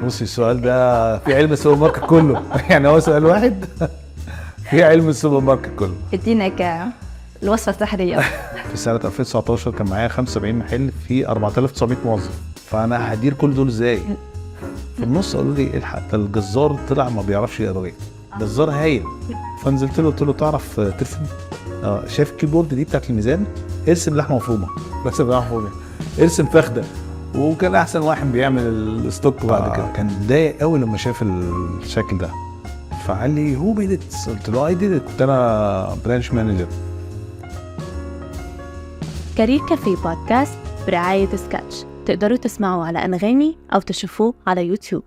بصي، السؤال ده في علم السوبر ماركت كله. يعني هو سؤال واحد في علم السوبر ماركت كله. ادينا الوصفة السحريه. في سنة 2019 كان معايا 75 محل في 4900 موظف، فانا هدير كل دول ازاي؟ في النص قالوا لي الحق، ده الجزار طلع ما بيعرفش يقرا، جزار هايل. فنزلت له قلت له تعرف ترسم؟ اه، شايف ال keyboard دي بتاعت الميزان؟ ارسم لحمه مفرومه، رسم لحمه مفرومه، ارسم فخده. وكان احسن واحد بيعمل ال stock بعد كده. كان اتضايق قوي لما شاف الشكل ده، فقال لي who made it؟ قلت له I did، كنت انا branch manager. Career Cafe Podcast برعاية سكاتش، تقدروا تسمعوا على أنغامي أو تشوفوه على يوتيوب.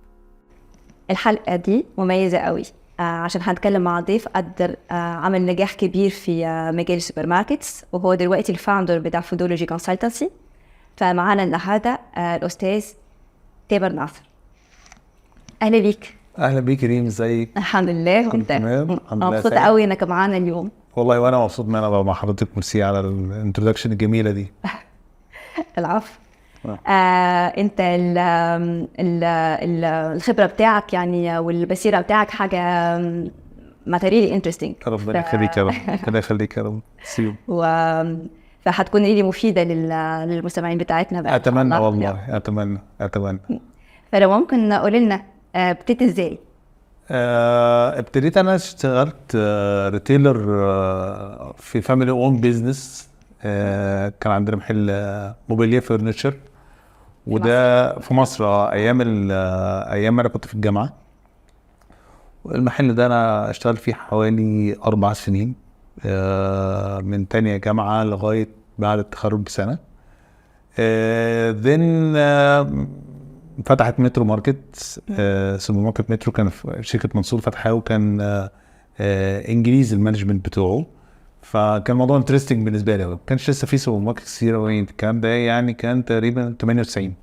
الحلقة دي مميزة قوي عشان هنتكلم مع ضيف قدر عمل نجاح كبير في مجال ال supermarkets، وهو دلوقتي ال founder بتاع Foodology Consultancy. فمعانا النهارده الاستاذ تامر ناصر. اهلا بيك. اهلا بيك ريم، ازيك؟ الحمد لله. كله تمام؟ الحمد لله. مبسوطة سعيد. قوي انك معانا اليوم. والله وانا مبسوط ان انا بقى مع حضرتك، ميرسي على ال introduction الجميلة دي. العفو. آه. انت ال ال ال الخبرة بتاعك يعني والمسيره بتاعك حاجة really interesting. ربنا يخليك يا رب، ربنا يخليك يا رب، سيو. و فهتكون really مفيدة للمستمعين بتاعتنا بقى إن شاء اتمنى. الله. والله اتمنى، اتمنى. فلو ممكن قول لنا ابتديت ازاي؟ ابتديت، انا اشتغلت retailer في family owned business. كان عندنا محل موبيليا furniture، وده في مصر ايام ما انا كنت في الجامعه. المحل ده انا اشتغلت فيه حوالي 4 سنين، من تانية جامعة لغاية بعد التخرج بسنة. then فتحت مترو ماركت، سوبر ماركت مترو، كان في شركة منصور فتحاه، وكان انجليزي ال management بتوعه، فكان الموضوع interesting بالنسبة لي. ما كانش لسه في سوبر ماركت كتير أوي الكلام ده، يعني كان تقريبا 98.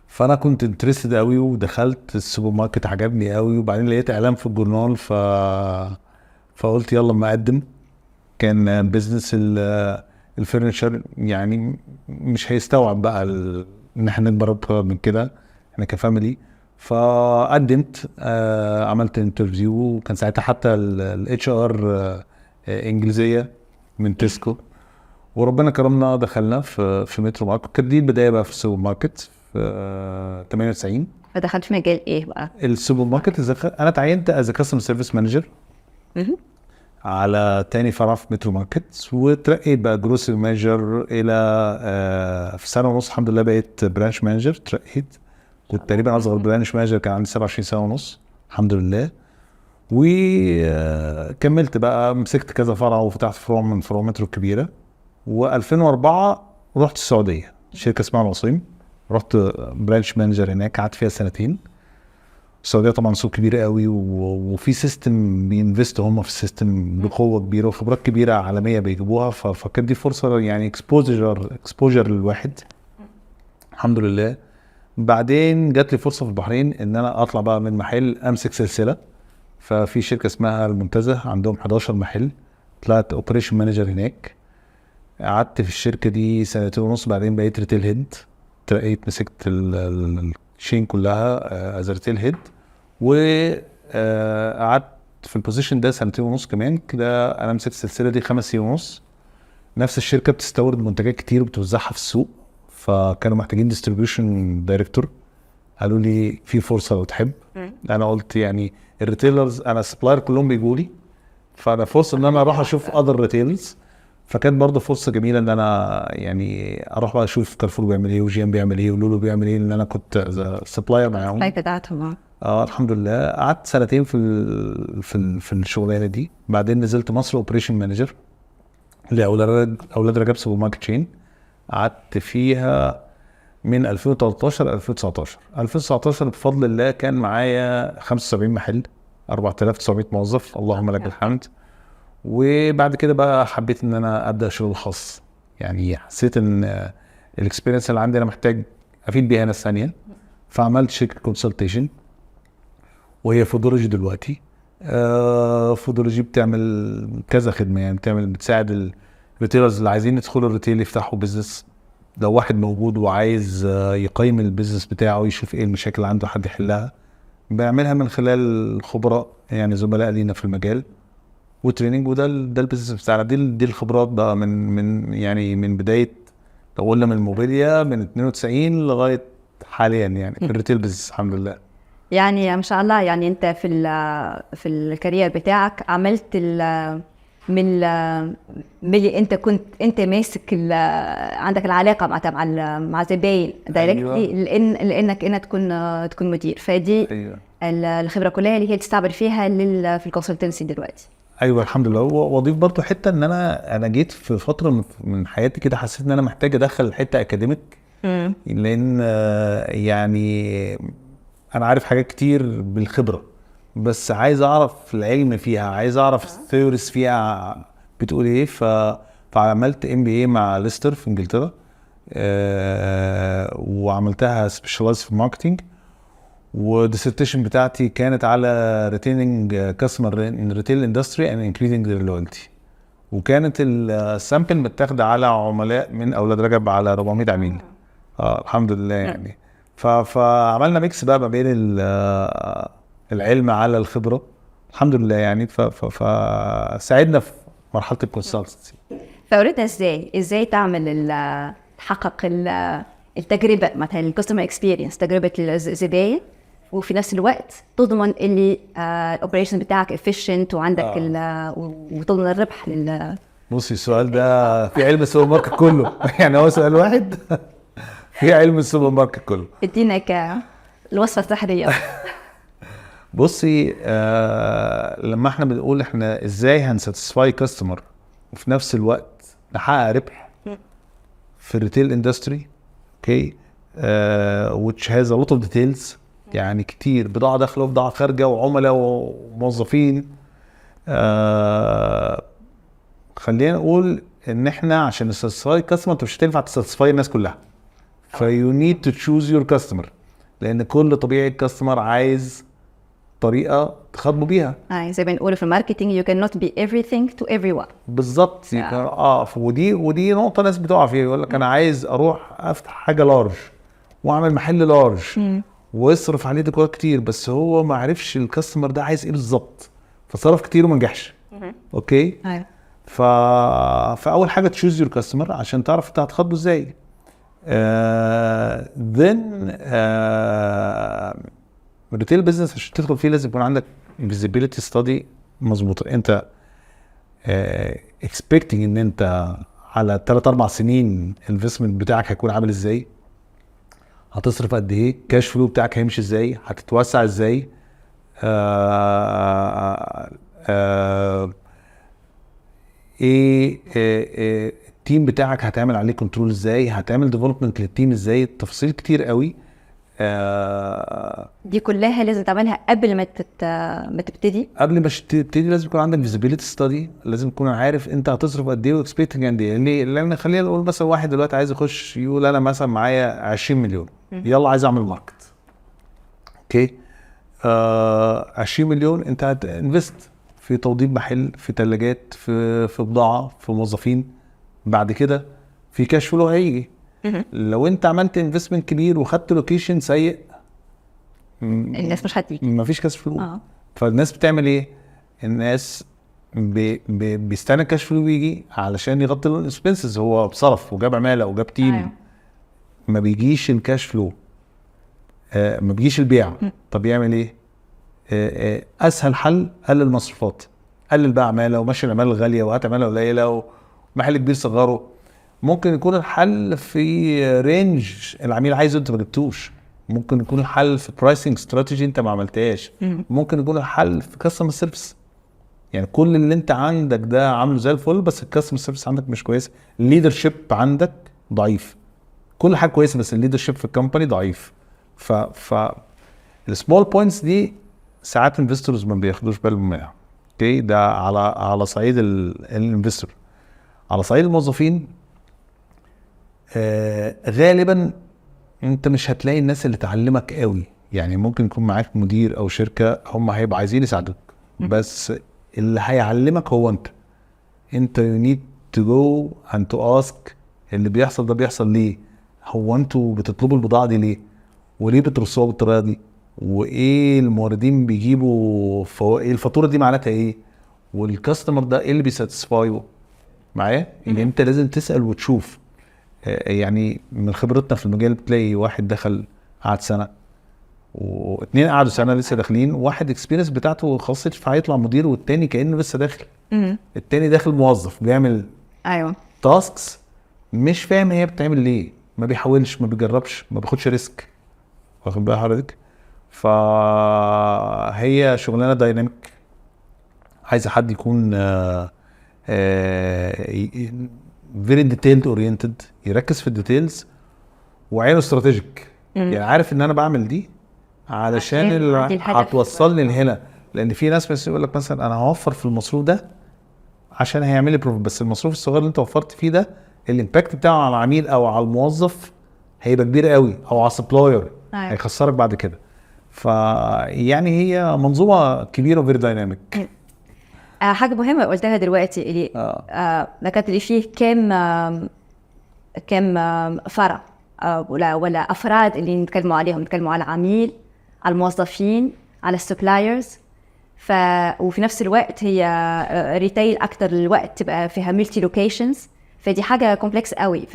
فانا كنت interested قوي ودخلت السوبر ماركت، عجبني قوي. وبعدين لقيت اعلان في الجورنال، فقلت يلا ما اقدم. كان business ال furniture يعني مش هيستوعب بقى ان احنا نكبر اكتر من كده احنا ك family. فقدمت، عملت interview، وكان ساعتها حتى ال HR انجليزية من تسكو، وربنا كرمنا دخلنا في مترو ماركت. كانت دي البداية بقى في السوبر ماركت في 98. فدخلت في مجال ايه بقى؟ السوبر ماركت انا اتعينت as customer service manager على تاني فرع في مترو ماركت، وترقيت بقى grocery manager الى في سنة ونص الحمد لله بقيت branch manager. ترقيت، كنت تقريبا اصغر branch manager، كان عندي 27 سنة ونص الحمد لله. وكملت بقى، مسكت كذا فرع وفتحت فروع من فروع مترو الكبيره. و2004 رحت السعوديه، شركة اسمها العصيم، رحت branch manager هناك، قعدت فيها سنتين. السعودية طبعا سوق كبير قوي، وفي system بي invest هم في ال system بقوة كبيره، وخبرات كبيرة عالمية بيجيبوها، فكانت دي فرصة يعني exposure للواحد الحمد لله. بعدين جات لي فرصة في البحرين ان انا اطلع بقى من محل امسك سلسله، ففي شركة اسمها المنتزه عندهم 11 محل، طلعت operation manager هناك. قعدت في الشركة دي سنتين ونص، بعدين بقيت retail head، ترقيت مسكت ال chain كلها as retail head، وقعدت في ال position ده سنتين ونص كمان. كده انا مسكت السلسلة دي 5 سنين ونص. نفس الشركة بتستورد منتجات كتير وبتوزعها في السوق، فكانوا محتاجين distribution director، قالوا لي في فرصة لو تحب. انا قلت يعني ال retailers انا supplier كلهم بيجوا لي، فانا فرصة ان انا اروح اشوف other retailers. فكانت برضه فرصة جميلة ان انا يعني اروح بقى اشوف كارفور بيعمل ايه، وجيم بيعمل ايه، ولولو بيعمل ايه، لان انا كنت supplier معاهم. ال بتاعتهم. اه الحمد لله. قعدت سنتين في الشغلانة دي، بعدين نزلت مصر operation manager لاولاد رجب سوبر ماركت chain، قعدت فيها من 2013 2019. 2019 بفضل الله كان معايا 75 محل، 4900 موظف، اللهم لك الحمد. وبعد كده بقى حبيت ان انا ابدا شغل خاص، يعني حسيت ان ال experience اللي عندي انا محتاج افيد بيها ناس ثانيه، فعملت شركة consultation وهي فودولوجي دلوقتي. فودولوجي بتعمل كذا خدمه، يعني بتساعد ال retailers اللي عايزين يدخلوا ال retail يفتحوا business. لو واحد موجود وعايز يقيم ال business بتاعه، يشوف ايه المشاكل اللي عنده، حد يحلها، بيعملها من خلال خبراء، يعني زملاء لينا في المجال و training. وده ده ال business بتاعنا. دي الخبرات بقى من يعني من بدايه، لو قلنا من الموبيليا من 92 لغاية حاليا، يعني في ال retail business، الحمد لله. يعني ما شاء الله، يعني انت في ال career بتاعك عملت ال من ال من اللي انت كنت انت ماسك عندك العلاقة مع زباين directly، لانك انت تكون مدير، فدي الخبرة كلها اللي هي تستعمل فيها في ال consultancy دلوقتي. ايوه، الحمد لله. واضيف برضو حتة ان انا جيت في فترة من حياتي كده حسيت ان انا محتاج ادخل حتة academic، لان يعني انا عارف حاجات كتير بالخبره، بس عايز اعرف العلم فيها، عايز اعرف ال theories فيها بتقول ايه. فعملت MBA مع ليستر في انجلترا، وعملتها specialize في marketing، وال dissertation بتاعتي كانت على retaining customer in retail industry and increasing their loyalty، وكانت ال sample متاخده على عملاء من اولاد رجب، على 400 عميل. الحمد لله يعني. فعملنا mix بقى ما بين العلم على الخبره، الحمد لله يعني، فساعدنا في مرحلة ال consultancy. فوريتنا ازاي تعمل تحقق التجربه، مثلا ال customer experience، تجربه الزباين، وفي نفس الوقت تضمن اللي ال operation بتاعك efficient وعندك وتضمن الربح لل بصي، السؤال ده في علم السوبر ماركت كله، يعني هو سؤال واحد في علم السوبر ماركت كله. ادينا الوصفة السحريه. بصي، لما احنا بنقول احنا ازاي هن satisfy customer وفي نفس الوقت نحقق ربح في ال retail industry، okay، which has a lot of details، يعني كتير، بضاعة داخله وبضاعه خارجه وعملاء وموظفين، خلينا نقول ان احنا عشان ن satisfy customer، انت مش هتنفع ت satisfy الناس كلها، ف you need to choose your customer، لان كل طبيعة customer عايز طريقه تخاطبه بيها. زي ما بنقول في ال marketing، you cannot be everything to everyone. بالظبط. ودي نقطة ناس بتقع فيها، يقول لك انا عايز اروح افتح حاجة large واعمل محل large واصرف عليه ديكورات كتير، بس هو ما عرفش ال customer ده عايز ايه بالظبط، فصرف كتير وما نجحش، okay؟ فاول حاجة choose your customer عشان تعرف انت هتخاطبه ازاي. Then ال retail business عشان تدخل فيه لازم يكون عندك feasibility study مظبوطه. انت expecting ان انت على 3 4 سنين ال investment بتاعك هيكون عامل ازاي، هتصرف قد ايه، cash flow بتاعك هيمشي ازاي، هتتوسع ازاي، ايه ال team بتاعك هتعمل عليه control ازاي، هتعمل development لل team ازاي، تفاصيل كتير قوي. دي كلها لازم تعملها قبل ما تبتدي. قبل ما تبتدي لازم يكون عندك feasibility study، لازم تكون عارف انت هتصرف قد ايه و expecting قد ايه. ليه؟ لان خلينا نقول مثلا واحد دلوقتي عايز يخش، يقول انا مثلا معايا 20 مليون، يلا عايز اعمل market، okay، 20 مليون انت هت invest في توضيب محل، في ثلاجات، في بضاعه، في موظفين، بعد كده في cash flow هيجي. لو انت عملت investment كبير وخدت location سيء، الناس مش هتيجي. مفيش cash flow. فالناس بتعمل ايه؟ الناس بي بي بيستنى ال cash flow يجي علشان يغطي ال expenses، هو بصرف وجاب عماله وجاب team. ما بيجيش ال cash flow، ما بيجيش البيع، طب يعمل ايه؟ اسهل حل قلل مصروفات، قلل بقى عماله ومشي العمالة الغالية وهات عماله قليله ومحل كبير صغره. ممكن يكون الحل في range العميل عايزه انت ما جبتوش، ممكن يكون الحل في pricing strategy انت ما عملتهاش، ممكن يكون الحل في customer service. يعني كل اللي انت عندك ده عامله زي الفل، بس ال customer service عندك مش كويس، ال leadership عندك ضعيف. كل حاجة كويسة بس ال leadership في ال company ضعيف. ف ال small points دي ساعات investors ما بياخدوش بالهم منها، okay؟ ده على صعيد ال investor. على صعيد الموظفين، غالبا انت مش هتلاقي الناس اللي تعلمك قوي. يعني ممكن يكون معاك مدير او شركه، هم هيبقوا عايزين يساعدوك، بس اللي هيعلمك هو انت. انت you need to go and to ask اللي بيحصل ده بيحصل ليه. هو انتوا بتطلبوا البضاعة دي ليه؟ وليه بترصوها بالطريقة دي؟ وايه الموردين بيجيبوا ايه الفاتورة دي معناتها ايه؟ وال customer ده ايه اللي بي satisfy ه؟ معايا؟ ان انت لازم تسال وتشوف. يعني من خبرتنا في المجال بتلاقي واحد دخل قعد سنة، واثنين قعدوا سنة لسه داخلين، واحد experience بتاعته خلصت فهيطلع مدير، والتاني كانه لسه داخل. التاني داخل موظف بيعمل tasks مش فاهم هي بتعمل ليه، ما بيحاولش، ما بيجربش، ما بياخدش risk. واخد بال حضرتك؟ فهي شغلانة dynamic، عايزه حد يكون very detailed oriented، يركز في ال details وعينه strategic، يعني عارف ان انا بعمل دي علشان عشان عندي الهدف. هتوصلني لهنا. لان في ناس بس يقول لك مثلا انا هوفر في المصروف ده عشان هيعمل لي profit، بس المصروف الصغير اللي انت وفرت فيه ده ال impact بتاعه على العميل او على الموظف هيبقى كبير قوي، او على ال supplier، هيخسرك بعد كده. فيعني هي منظومة كبيرة و very dynamic. حاجة مهمة قلتها دلوقتي اللي ذكرت لي فيه كم كم فرع ولا افراد اللي نتكلموا عليهم، نتكلموا على العميل، على الموظفين، على ال suppliers. وفي نفس الوقت هي retail اكتر الوقت تبقى فيها multi locations، فدي حاجة complex قوي.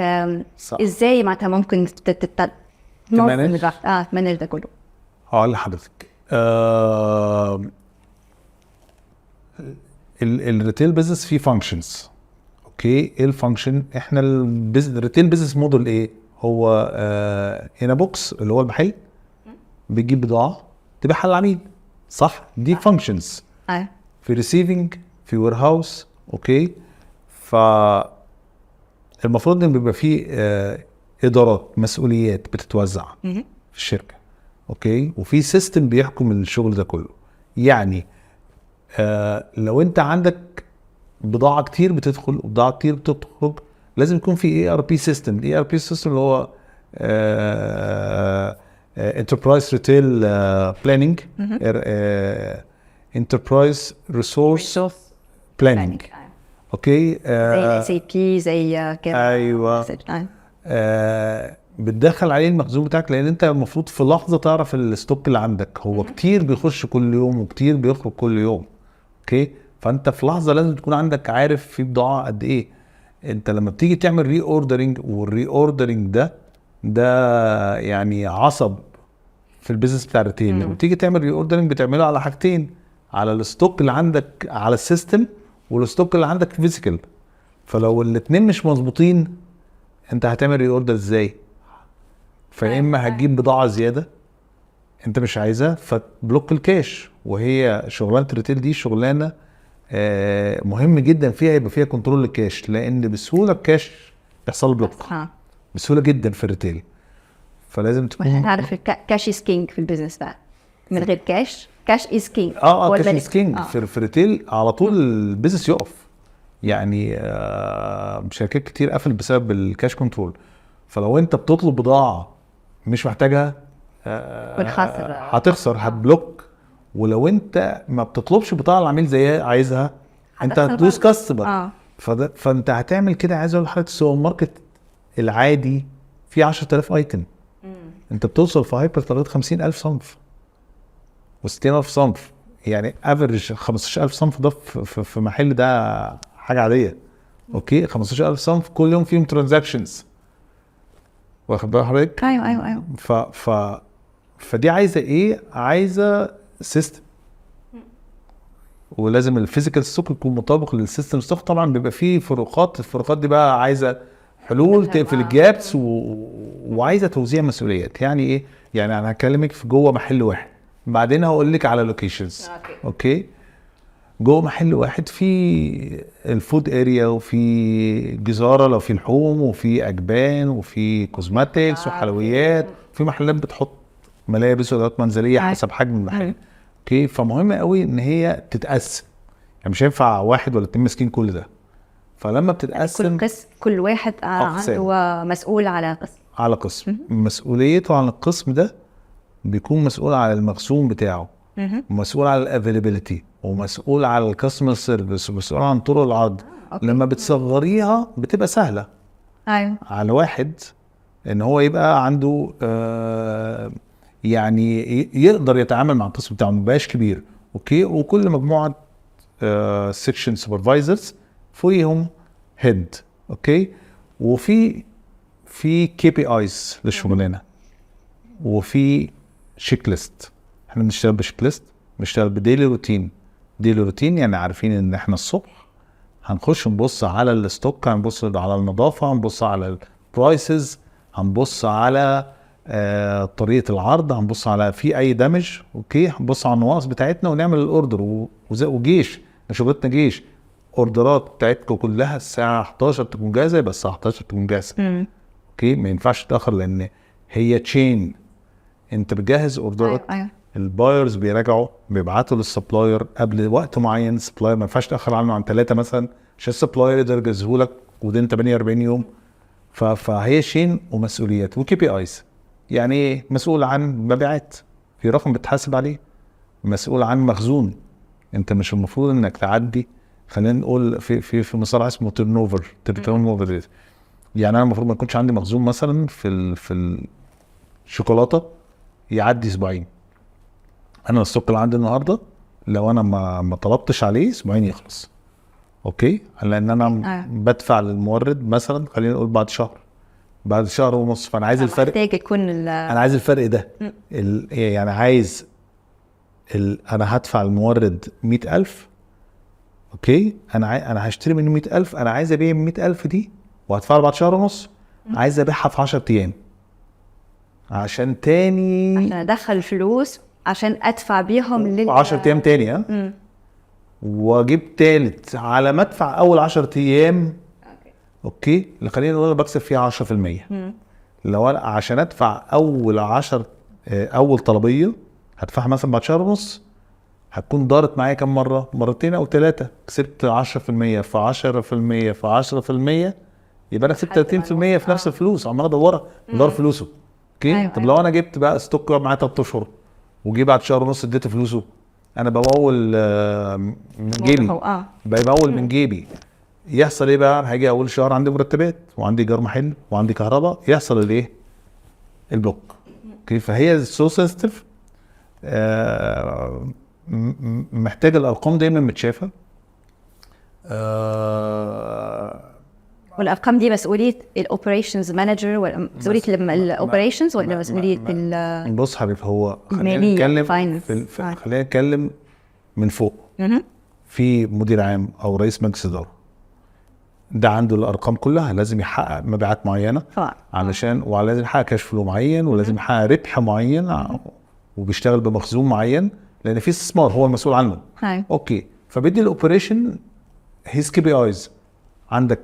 ازاي معناتها ممكن تنظم ت manage؟ ت manage ده كله؟ هقول لحضرتك، ال retail business فيه functions، okay؟ ايه ال function؟ احنا ال retail business model ايه هو؟ هنا box اللي هو المحل، بتجيب بضاعة تبيعها للعميل، صح؟ دي functions. في receiving، في warehouse، okay؟ ف المفروض ان بيبقى فيه ادارات، مسؤوليات بتتوزع في الشركه، okay؟ وفي system بيحكم الشغل ده كله. يعني لو انت عندك بضاعة كتير بتدخل وبضاعه كتير بتخرج، لازم يكون في ERP system. ال ERP system اللي هو enterprise retail planning، enterprise resource planning، okay؟ زي SAP، زي كده. ايوه. بتدخل عليه المخزون بتاعك، لان انت المفروض في لحظة تعرف ال stock اللي عندك، هو كتير بيخش كل يوم وكتير بيخرج كل يوم، okay؟ فانت في لحظة لازم تكون عندك عارف في بضاعة قد ايه. انت لما بتيجي تعمل reordering، وال reordering ده يعني عصب في ال business بتاع ال retail. لما بتيجي تعمل reordering بتعمله على حاجتين: على ال stock اللي عندك على ال system وال stock اللي عندك physical. فلو الاتنين مش مظبوطين، انت هتعمل reorder ازاي؟ فيا اما هتجيب بضاعة زيادة انت مش عايزها فت block ال cash. وهي شغلانة ال retail دي شغلانة مهم جدا فيها يبقى فيها control لل cash، لان بسهولة الكاش بيحصل له block بسهولة جدا في ال retail، فلازم تكون عارف، cash is king في ال business بقى، من غير cash، cash is king. اه، cash is king في retail، على طول ال business يقف. يعني شركات كتير قفلت بسبب ال cash control. فلو انت بتطلب بضاعة مش محتاجها والخسر. هتخسر، هت block. ولو انت ما بتطلبش بضاعة العميل زي عايزها، انت هتخسر هت lose برضه. customer. فانت هتعمل كده. عايز اقول لحضرتك السوبر ماركت العادي فيه 10000 item، انت بتوصل في hyper لغاية 50000 صنف و60000 صنف. يعني average 15000 صنف ده في محل ده حاجة عاديه، okay؟ 15000 صنف كل يوم فيهم transactions، واخد بال حضرتك؟ ايوه. ف ف فدي عايزه ايه؟ عايزه system، ولازم ال physical stock يكون مطابق لل system stock. طبعا بيبقى فيه فروقات، الفروقات دي بقى عايزه حلول تقفل ال gaps وعايزه توزيع مسؤوليات. يعني ايه؟ يعني انا هكلمك في جوه محل واحد، بعدين هقول لك على locations. Okay، جوه محل واحد في ال food area، وفي جزاره لو في لحوم، وفي اجبان، وفي cosmetics وحلويات، في محلات بتحط ملابس وادوات منزلية حسب حجم المحل، okay؟ فمهم قوي ان هي تتقسم، يعني مش هينفع واحد ولا اتنين ماسكين كل ده. فلما بتتقسم كل قسم، كل واحد أقسام. عنده مسؤول على قسم. على قسم، مسؤوليته عن القسم ده بيكون مسؤول على المخزون بتاعه، ومسؤول على ال availability، ومسؤول على ال customer service، ومسؤول عن طرق العرض. okay. لما بتصغريها بتبقى سهلة على واحد. ان هو يبقى عنده يعني يقدر يتعامل مع القسم بتاعه، ما يبقاش كبير. okay، وكل مجموعة section supervisors فوقيهم head. okay، وفي KPIs للشغلانه وفي checklist. احنا بنشتغل ب checklist، بنشتغل ب daily routine. daily routine يعني عارفين ان احنا الصبح هنخش نبص على ال stock، هنبص على النظافه، هنبص على ال prices، هنبص على طريقه العرض، هنبص على في اي damage. okay، هنبص على النواقص بتاعتنا ونعمل ال order وجيش. شغلتنا جيش. order ات بتاعتكم كلها الساعة 11 تكون جاهزه، يبقى الساعة 11 تكون جاهزه. okay، ما ينفعش تتاخر لان هي chain. انت بتجهز order ات، ال buyers بيراجعوا، بيبعتوا لل supplier قبل وقت معين. ال supplier ما ينفعش تاخر عنه عن 3 مثلا عشان ال supplier يقدر يجهزه لك within 48 يوم. فهي chain ومسؤوليات و KPIs. يعني ايه؟ مسؤول عن مبيعات، في رقم بتحاسب عليه. مسؤول عن مخزون، انت مش المفروض انك تعدي، خلينا نقول في مصطلح اسمه turnover، turnover. يعني انا المفروض ما يكونش عندي مخزون مثلا في الشوكولاتة يعدي اسبوعين. انا ال stock اللي عندي النهارده لو انا ما طلبتش عليه اسبوعين يخلص. okay، لان انا بدفع للمورد مثلا خلينا نقول بعد شهر، بعد شهر ونص، فانا عايز الفرق. محتاج يكون انا عايز الفرق ده. يعني عايز انا هدفع المورد 100,000. okay، انا هشتري منه 100,000، انا عايز ابيع 100,000 دي وهدفعها بعد شهر ونص، عايز ابيعها في 10 ايام عشان تاني عشان ادخل فلوس عشان ادفع بيهم لل 10 ايام تاني. ها، واجيب تالت على ما ادفع اول 10 ايام. okay، اللي خلينا نقول انا بكسب فيها 10%. لو انا عشان ادفع اول 10 اول طلبية هدفعها مثلا بعد شهر ونص، هتكون دارت معايا كم مره؟ مرتين او ثلاثه. كسبت 10% في 10% في 10%، يبقى انا كسبت لحد ما 30% في نفس الفلوس، عمال ادورها بدور فلوسه. okay، طب لو انا جبت بقى stock يقعد معايا 3 اشهر وجي بعد شهر ونص اديته فلوسه، انا بمول من جيبي. بمول من جيبي. يحصل ايه بقى؟ هاجي اول شهر عندي مرتبات وعندي ايجار محل وعندي كهرباء، يحصل الايه؟ ال block. okay، فهي so sensitive، محتاج الارقام دايما متشافه. والارقام دي مسؤولية ال operations manager ولا مسؤولية ال operations ولا مسؤولية بص حبيبي، هو خلينا المالية، نتكلم finance. في خلينا نتكلم من فوق. في مدير عام او رئيس مجلس اداره، ده عنده الارقام كلها، لازم يحقق مبيعات معينة علشان ولازم يحقق cash flow معين ولازم يحقق ربح معين وبيشتغل بمخزون معين لان في استثمار هو المسؤول عنه. Okay، فبيدي ال operation his KPIs. عندك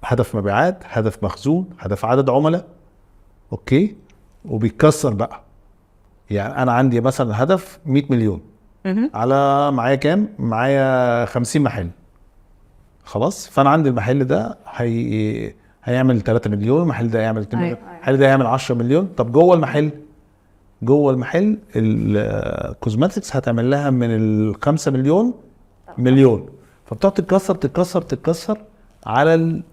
هدف مبيعات، هدف مخزون، هدف عدد عملاء. okay، وبيتكسر بقى. يعني انا عندي مثلا هدف 100 مليون على معايا كام؟ معايا 50 محل. خلاص، فانا عندي المحل ده هيعمل 3 مليون، المحل ده هيعمل 2 مليون، المحل ده هيعمل 10 مليون. طب جوه المحل ال cosmetics هتعمل لها من ال 5 مليون مليون، فبتقعد تتكسر تتكسر تتكسر على ال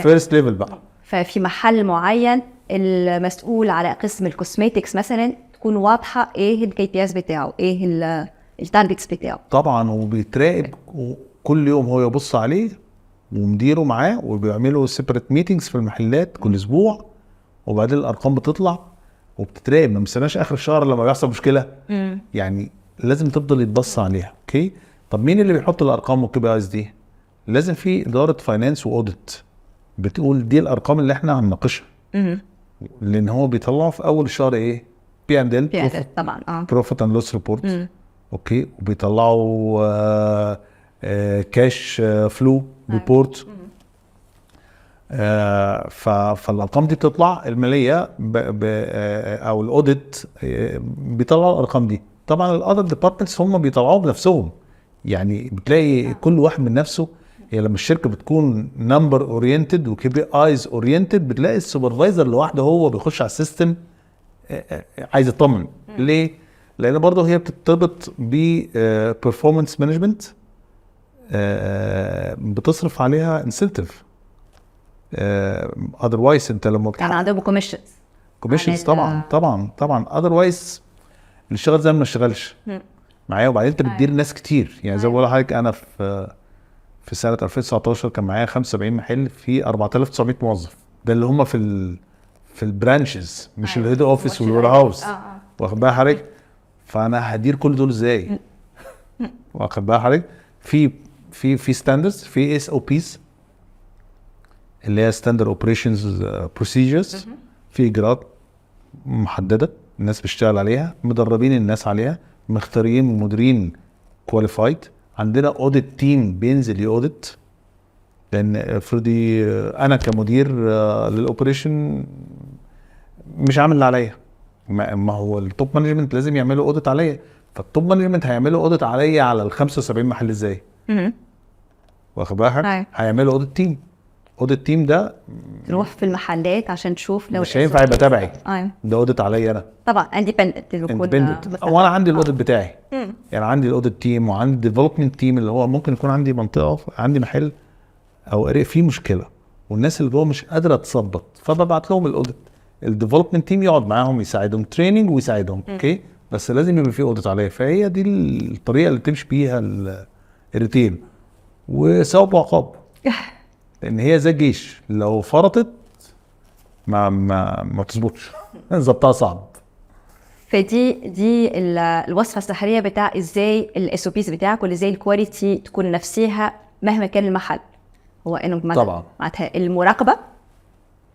first level بقى. ففي محل معين المسؤول على قسم ال cosmetics مثلا تكون واضحة ايه ال KPIs بتاعه، ايه ال targets بتاعه. طبعا، وبيتراقب كل يوم، هو يبص عليه ومديره معاه، وبيعملوا separate meetings في المحلات كل اسبوع، وبعدين الارقام بتطلع وبتتراقب. ما بنستناش اخر الشهر لما بيحصل مشكله. يعني لازم تفضل يتبص عليها. okay، طب مين اللي بيحط الارقام وال KPIs دي؟ لازم في ادارة finance و audit بتقول دي الارقام اللي احنا هنناقشها، لان هو بيطلعوا في اول الشهر ايه؟ P and L. P طبعا. profit and loss report. okay، وبيطلعوا cash flow report. فالارقام دي بتطلع المالية ب ب آه، او ال audit بيطلعوا الارقام دي. طبعا ال other departments هم بيطلعوه بنفسهم، يعني بتلاقي كل واحد من نفسه. هي لما الشركة بتكون number oriented و KPIs oriented، بتلاقي ال supervisor لوحده هو بيخش على ال system عايز يطمن. ليه؟ لان برضه هي بترتبط ب performance management، بتصرف عليها incentive. otherwise انت لما يعني عندهم commissions. commissions طبعا طبعا طبعا، otherwise اللي اشتغل زي ما اشتغلش معايا. وبعدين انت بتدير ناس كتير، يعني زي ما بقول لحضرتك انا في سنة 2019 كان معايا 75 محل في 4900 موظف، ده اللي هم في ال branches مش ال head office وال warehouse، واخد بال حضرتك؟ فانا هدير كل دول ازاي؟ واخد بال حضرتك؟ في standards، في SOPs اللي هي standard operations procedures، في اجراءات محددة الناس بتشتغل عليها، مدربين الناس عليها، مختارين مديرين qualified، عندنا audit team بينزل ي audit، لان افرضي انا كمدير لل operation مش عامل اللي عليا، ما هو ال top management لازم يعملوا audit عليا، فال top management هيعملوا audit عليا على ال 75 محل ازاي؟ واخد بالك؟ هيعملوا audit team، audit team ده تروح في المحلات عشان تشوف لو مش هينفع يبقى تبعي، ده audit عليا انا. طبعا independent. independent، وانا عندي ال audit بتاعي، يعني عندي ال audit team وعندي development team، اللي هو ممكن يكون عندي منطقه، عندي محل او area فيه مشكلة والناس اللي جوه مش قادرة تظبط، فببعت لهم ال audit، ال development team يقعد معاهم يساعدهم training ويساعدهم، okay، بس لازم يبقى في audit عليا. فهي دي الطريقة اللي بتمشي بيها ال retail، وثواب وعقاب، لان هي زي الجيش، لو فرطت ما تظبطش، ظبطها صعب. فدي الوصفة السحريه بتاع ازاي ال SOPs بتاعك ولا ازاي ال quality تكون نفسها مهما كان المحل، هو انه معناتها المراقبة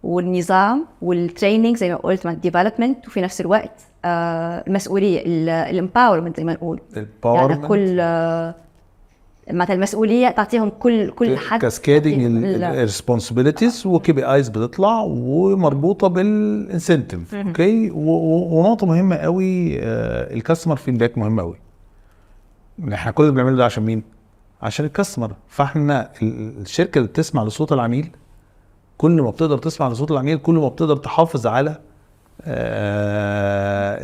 والنظام وال training زي ما قلت مع ال development، وفي نفس الوقت المسؤوليه، ال empowerment زي ما نقول، يعني كل معناتها المسؤولية تعطيهم كل حد cascading ال responsibilities و KPIs بتطلع ومربوطه بال incentive، okay. ونقطة مهمة قوي، ال customer feedback مهم قوي. احنا كل اللي بنعمله ده عشان مين؟ عشان ال customer. فاحنا الشركة اللي بتسمع لصوت العميل، كل ما بتقدر تسمع لصوت العميل كل ما بتقدر تحافظ على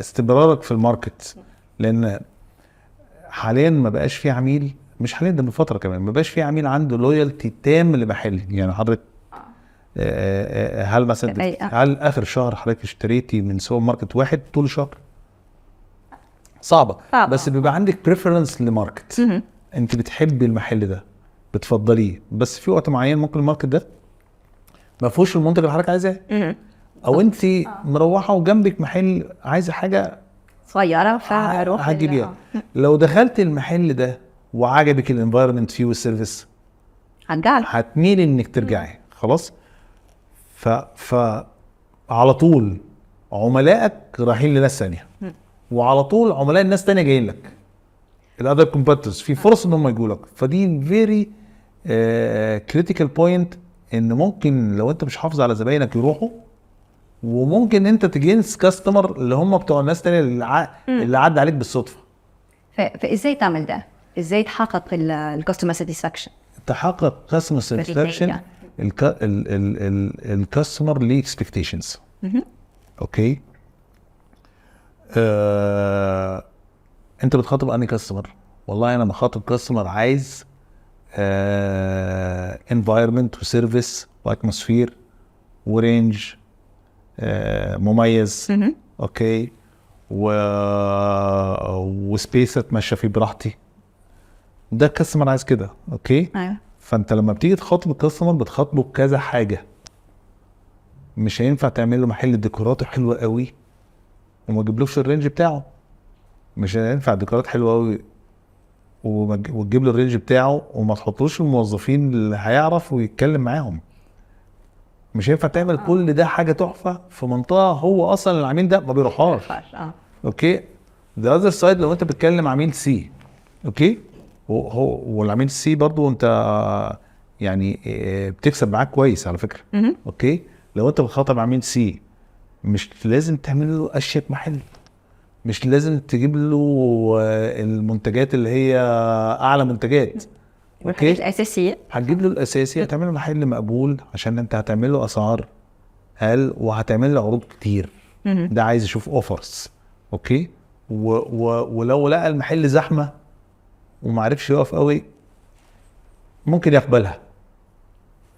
استمرارك في ال market، لان حاليا ما بقاش في عميل، مش حاليا ده من فترة كمان، ما بقاش في عميل عنده loyalty تام لمحل. يعني حضرتك هل مثلا هل اخر شهر حضرتك اشتريتي من سوبر ماركت واحد طول الشهر؟ صعبة. صعبة. بس بيبقى عندك preference ل market، انت بتحبي المحل ده بتفضليه، بس في وقت معين ممكن ال market ده ما فيهوش المنتج اللي حضرتك عايزاه، او انت مروحة وجنبك محل عايزه حاجة صغيرة فاروح هتجيبيها. لو دخلت المحل ده وعجبك ال environment فيه وال service هرجع، هتميلي انك ترجعي، خلاص. ف على طول عملائك رايحين لناس ثانيه، وعلى طول عملاء الناس ثانية جايين لك، ال other competitors في فرص ان هم يجوا لك. فدي very critical point، ان ممكن لو انت مش حافظ على زباينك يروحوا، وممكن انت ت gain customer اللي هم بتوع الناس تانية اللي عدى عليك بالصدفه. فازاي تعمل ده؟ ازاي تحقق ال customer satisfaction؟ تحقق customer satisfaction، ال customer ليه expectations، okay. انت بتخاطب انهي customer؟ والله انا بخاطب customer عايز environment و service و atmosphere و range مميز، okay، و space اتمشى فيه براحتي. ده ال customer عايز كده، okay. فانت لما بتيجي تخاطب ال customer بتخاطبه بكذا حاجه، مش هينفع تعمل له محل ديكوراته حلوة قوي وما تجيبلوش ال range بتاعه، مش هينفع ديكورات حلوة قوي وتجيب له ال range بتاعه وما تحطلوش الموظفين اللي هيعرف ويتكلم معاهم. مش هينفع تعمل كل ده حاجة تحفة في منطقة هو اصلا العميل ده ما بيروحهاش. Okay، the other side، لو انت بتتكلم عميل C، okay، هو والعميل C برضو انت يعني بتكسب معاك كويس على فكره. Okay، لو انت بتخاطب عميل C مش لازم تعمل له اشيك محل، مش لازم تجيب له المنتجات اللي هي اعلى منتجات. والحاجات الاساسيه. هتجيب له الاساسي، هتعمل له محل مقبول عشان انت هتعمل له اسعار اقل وهتعمل له عروض كتير. ده عايز يشوف offers، okay. و ولو لقى المحل زحمة وما عرفش يقف قوي ممكن يقبلها.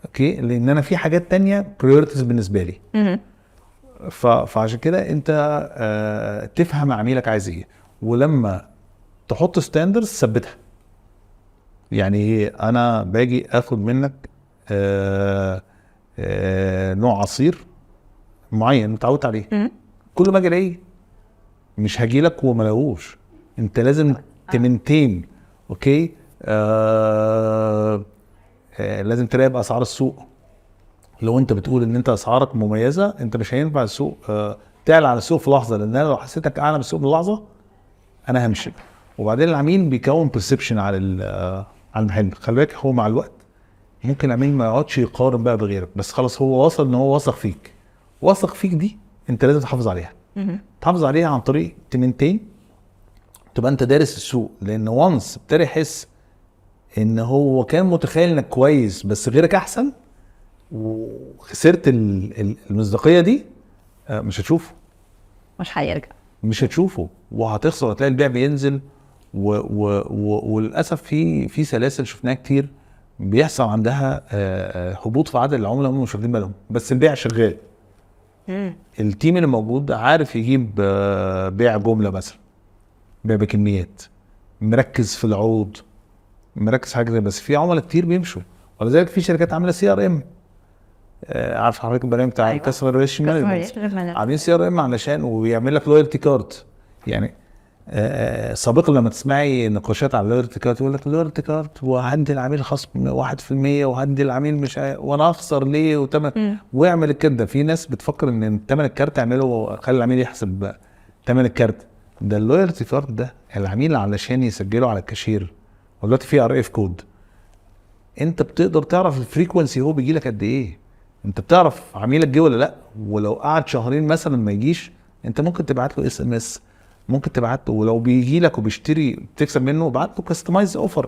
okay، لان انا في حاجات تانية priorities بالنسبة لي. فعشان كده انت تفهم عميلك عايز ايه، ولما تحط standards ثبتها. يعني ايه؟ انا باجي اخد منك نوع عصير معين متعود عليه، كل ما اجي الاقيه، مش هاجي لك وما الاقوش. انت لازم ت maintain، okay، لازم تراقب اسعار السوق. لو انت بتقول ان انت اسعارك مميزه، انت مش هينفع السوق تعلى على السوق في لحظه، لان انا لو حسيتك اعلى من السوق بلحظة انا همشي. وبعدين العميل بيكون perception على على المحل. خلي بالك، هو مع الوقت ممكن العميل ما يقعدش يقارن بقى بغيرك، بس خلاص هو وصل ان هو وثق فيك. وثق فيك دي انت لازم تحافظ عليها. تحافظ عليها عن طريق ت maintain، تبقى انت دارس السوق، لان once ابتدى يحس ان هو كان متخيل انك كويس بس غيرك احسن وخسرت المصداقية دي، مش هتشوفه. مش هيرجع. مش هتشوفه وهتخسر، هتلاقي البيع بينزل و و و وللاسف في سلاسل شفناها كتير بيحصل عندها هبوط في عدد العملاء، هم مش واخدين بالهم بس البيع شغال. ال team اللي موجود عارف يجيب بيع جملة مثلا، بيع بكميات، مركز في العروض، مركز في حاجة زي، بس في عملاء كتير بيمشوا. ولذلك في شركات عامله CRM، عارف حضرتك البرنامج بتاع customer relation management؟ عاملين CRM علشان ويعمل لك loyalty card. يعني سابقا لما تسمعي نقاشات على ال loyalty card يقول لك ال loyalty card وهدي العميل خصم 1% وهدي العميل مش وانا اخسر ليه وتمن واعمل الكده. في ناس بتفكر ان ثمن الكارت اعمله، خلي العميل يحسب ثمن الكارت ده. ال loyalty card ده العميل علشان يسجله على الكاشير، ودلوقتي في RF code، انت بتقدر تعرف ال frequency هو بيجي لك قد ايه، انت بتعرف عميلك جه ولا لا. ولو قعد شهرين مثلا ما يجيش، انت ممكن تبعت له SMS، ممكن تبعت له، ولو بيجي لك وبيشتري بتكسب منه، بعت له customized offer،